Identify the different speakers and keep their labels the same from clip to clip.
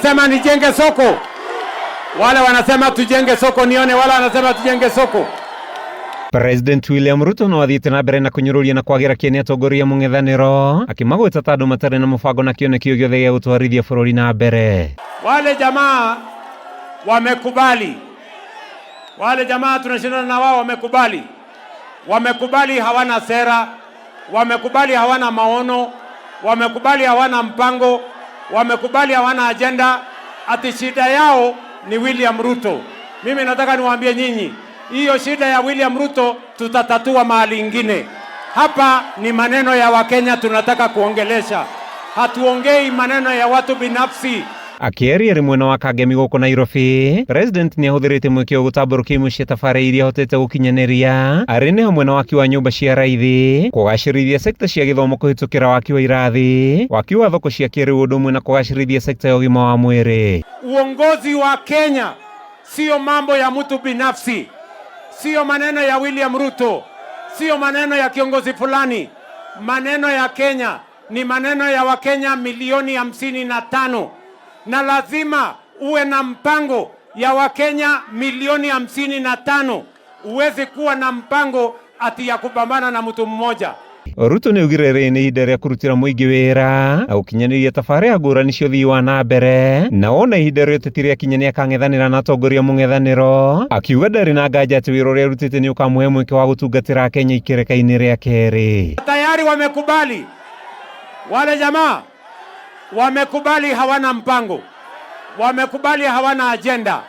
Speaker 1: Sema nijenge soko. Wale wanasema tujenge soko nione, wale wanasema tujenge soko.
Speaker 2: President William Ruto no athiĩte na mbere na kũnyũrũria na kwagĩra kĩene atongoria mũng'ethanĩro akĩmagweta ta andũ matarĩ na mũbango na kĩoneki o gĩothe gĩa gũtwarithia bũrũri na mbere.
Speaker 1: Wale jamaa wamekubali, wale jamaa tunashindana na wao wamekubali, wamekubali hawana sera, wamekubali hawana maono, wamekubali hawana mpango, wamekubali hawana ajenda, ati shida yao ni William Ruto. Mimi nataka niwaambie nyinyi, hiyo shida ya William Ruto tutatatua mahali ingine. Hapa ni maneno ya Wakenya tunataka kuongelesha, hatuongei maneno ya watu binafsi.
Speaker 2: Akĩaria arĩ mwena wa Kangemi gũkũ Nairobi, President nĩ ahũthĩrĩte mweke ũyũ gũtambũrũkia imwe cia tabarĩra iria ahotete gũkinyanĩria arĩ nĩ hamwe na waki wa nyũmba cia raithi, kũgacĩrithia sekta cia gĩthomo kũhĩtũkĩra waki wa irathi, waki wa thoko cia kĩrĩu ũndũ ũmwe na kũgacĩrithia sekta ya ũgima wa mwĩrĩ.
Speaker 1: Uongozi wa Kenya sio mambo ya mtu binafsi, sio maneno ya William Ruto, sio maneno ya kiongozi fulani. Maneno ya Kenya ni maneno ya Wakenya milioni 55, na lazima uwe na mpango ya Wakenya milioni 55. Uwezi kuwa na mpango ati ya kupambana na mtu mmoja.
Speaker 2: Ruto nĩ augire rĩrĩ nĩ ihinda rĩa kũrutĩra mũingĩ wĩra na gũkinyanĩria tabarĩra ngũrani cia ũthii wa na mbere na wona ihinda rĩa ũteti rĩakinya nĩakang'ethanĩra na atongoria mũng'ethanĩro akiuga ndarĩ na nganja atĩ wĩra ũrĩa arutĩte nĩ ũkamũhe mweke wa gũtungatĩra Akenya ikereka-inĩ rĩa kerĩ.
Speaker 1: Tayari wamekubali, wale jamaa wamekubali, hawana mpango, wamekubali hawana ajenda,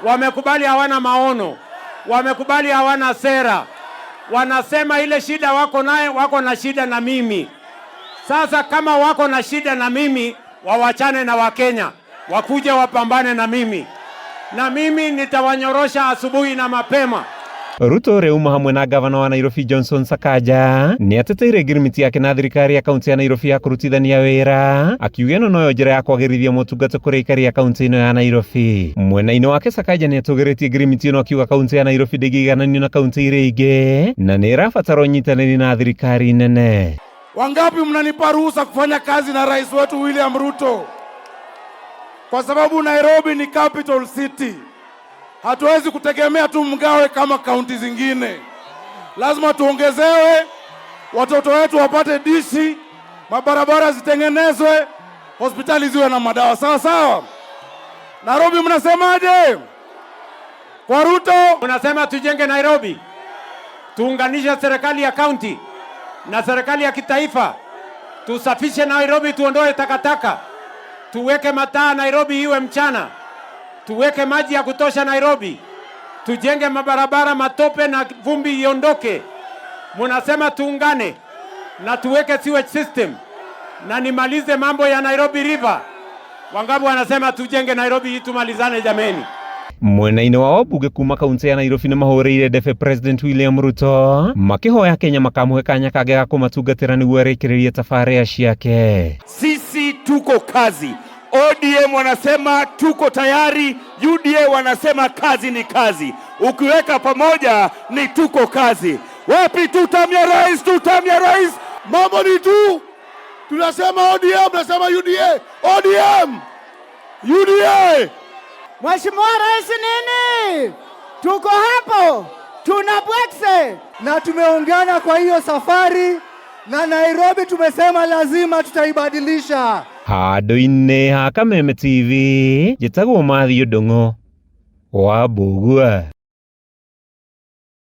Speaker 1: wamekubali hawana maono, wamekubali hawana sera. Wanasema ile shida wako naye, wako na shida na mimi. Sasa kama wako na shida na mimi, wawachane na Wakenya, wakuje wapambane na mimi, na mimi nitawanyorosha asubuhi na mapema.
Speaker 2: Ruto ũrĩa uma hamwe na gavana wa Nairobi Johnson Sakaja nĩ ateteire ngirimiti yake na thirikari ya kaunti ya Nairobi ya kũrutithania wĩra akiuga ĩno noyo njĩra ya kwagĩrithia motungata kũrĩ aikari a kaunti ĩno ya Nairobi. Mwena-inĩ wake Sakaja nĩ atũgĩrĩtie ngirimiti ĩno akiuga kaunti ya Nairobi ndĩngĩigananio na kaunti iria ingĩ na nĩ ĩrabatara ũnyitanĩri na thirikari nene.
Speaker 3: Wangapi mnanipa ruhusa kufanya kazi na rais wetu William Ruto? Kwa sababu Nairobi ni capital city. Hatuwezi kutegemea tu mgawe kama kaunti zingine. Lazima tuongezewe, watoto wetu wapate dishi, mabarabara zitengenezwe, hospitali ziwe na madawa. Sawa sawa. Nairobi mnasemaje? Kwa Ruto.
Speaker 1: Unasema tujenge Nairobi, tuunganishe serikali ya kaunti na serikali ya kitaifa, tusafishe Nairobi, tuondoe takataka, tuweke mataa Nairobi iwe mchana, tuweke maji ya kutosha Nairobi, tujenge mabarabara, matope na vumbi iondoke. Munasema tuungane na tuweke sewage system na nimalize mambo ya Nairobi River. Wangapi wanasema tujenge Nairobi hii tumalizane jameni?
Speaker 2: Mwena-inĩ wa wabunge kuma kaunti ya Nairobi nĩ mahũrĩire ndebe President William Ruto makĩhoya Kenya makamũhe kanya kangĩ ga kũmatungatĩra nĩguo arĩkĩrĩrie tabarĩra ciake.
Speaker 4: Sisi tuko kazi. ODM wanasema tuko tayari, UDA wanasema kazi ni kazi. Ukiweka pamoja ni tuko kazi. Wapi tutamya rais, tutamya rais.
Speaker 3: Mambo ni tu, tunasema ODM, tunasema UDA, ODM, UDA.
Speaker 5: Mheshimiwa Rais nini? Tuko hapo, tuna bwekse
Speaker 6: na tumeungana kwa hiyo safari, na Nairobi tumesema lazima tutaibadilisha.
Speaker 2: Handũ-inĩ ha Kameme TV njĩtagwo Matthew Ndung'u wa Mbũgua.